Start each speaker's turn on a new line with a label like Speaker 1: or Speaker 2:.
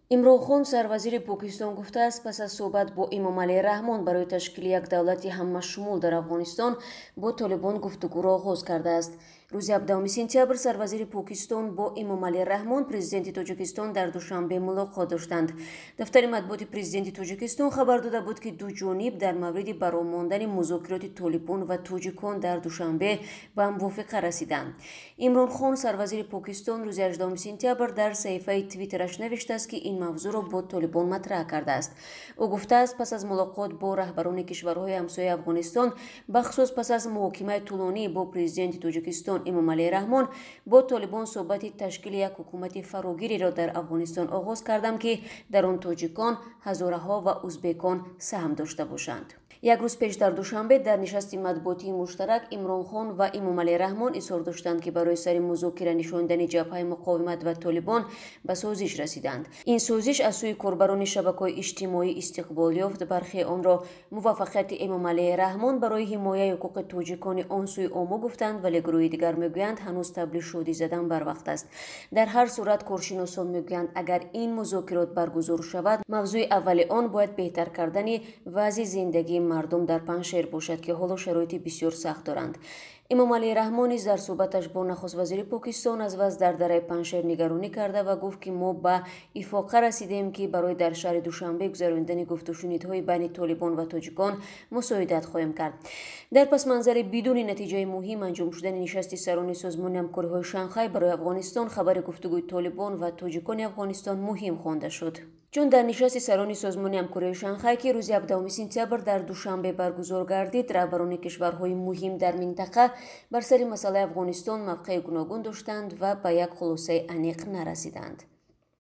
Speaker 1: Имрон Хон, сарвазири Покистон, гуфтааст, пас аз суҳбат бо Эмомалӣ Раҳмон барои ташкили як давлати ҳамашумул дар Афғонистон бо Толибон гуфтугӯро оғоз кардааст. Рӯзи 17 сентябр сарвазири Покистон бо Эмомалӣ Раҳмон, президенти Тоҷикистон, дар Душанбе мулоқот доштанд. Дафтари матбуоти президенти Тоҷикистон хабар дода буд, ки ду ҷониб дар мавриди бароҳ мондани музокироти Толибон ва тоҷикон дар Душанбе ба мувофиқа расиданд. Имрон Хон, сарвазири Покистон, рӯзи 18 сентябр дар саҳифаи Твиттераш навиштааст, ки ин мавзӯъро бо Толибон матраҳ кардааст. Ӯ гуфтааст, пас аз мулоқот бо раҳбарони кишварҳои ҳамсояи Афғонистон, бахусус пас аз муҳокимаи тӯлонӣ бо президенти Тоҷикистон Эмомалӣ Раҳмон, бо Толибон суҳбати ташкили як ҳукумати фарогириро дар Афғонистон оғоз кардам, ки дар он тоҷикон, ҳазораҳо ва узбекон саҳм дошта бошанд. Як рӯз пеш дар Душанбе дар нишасти матбуотии муштарак Имрон Хон ва Эмомалӣ Раҳмон изҳор доштанд, ки барои сари музокира нишондани ҷабҳаи муқовимат ва Толибон ба созиш расиданд. Ин созиш аз сӯи корбарони шабакаҳои иҷтимоӣ истиқбол ёфт. Бархе онро муваффақияти Эмомалӣ Раҳмон барои ҳимояи ҳуқуқи тоҷикони он сӯи Омӯ гуфтанд, вале гурӯҳи дигар мегӯянд, ҳанӯз табли шодӣ задан барвақт аст. Дар ҳар сурат, коршиносон мегӯянд, агар ин музокирот баргузор шавад, мавзӯи аввали он бояд беҳтар кардани вазъи зиндагии мардум дар Панҷшер бошад, ки ҳоло шароити бисёр сахт доранд. Эмомалӣ Раҳмон низ дар суҳбаташ бо нахуствазири Покистон аз вазъ дар дараи Панҷшер нигаронӣ карда ва гуфт, ки мо ба ифоқа расидем, ки барои дар шаҳри Душанбе гузаронидани гуфтушунидҳои байни Толибон ва тоҷикон мусоидат хоҳем кард. Дар пасманзари бидуни натиҷаи муҳим анҷом шудани нишасти сарони созмони ҳамкориҳои Шанхай барои Афғонистон, хабари гуфтугӯи Толибон ва тоҷикони Афғонистон муҳим хонда шуд. Чун дар нишасти сарони созмони ҳамкориҳои Шанхай, ки рӯзи 17 сентябр дар Душанбе баргузор гардид, раҳбарони кишварҳои муҳим дар минтақа бар сари масъалаи Афғонистон мавқеи гуногун доштанд ва ба як хулосаи аниқ нарасиданд.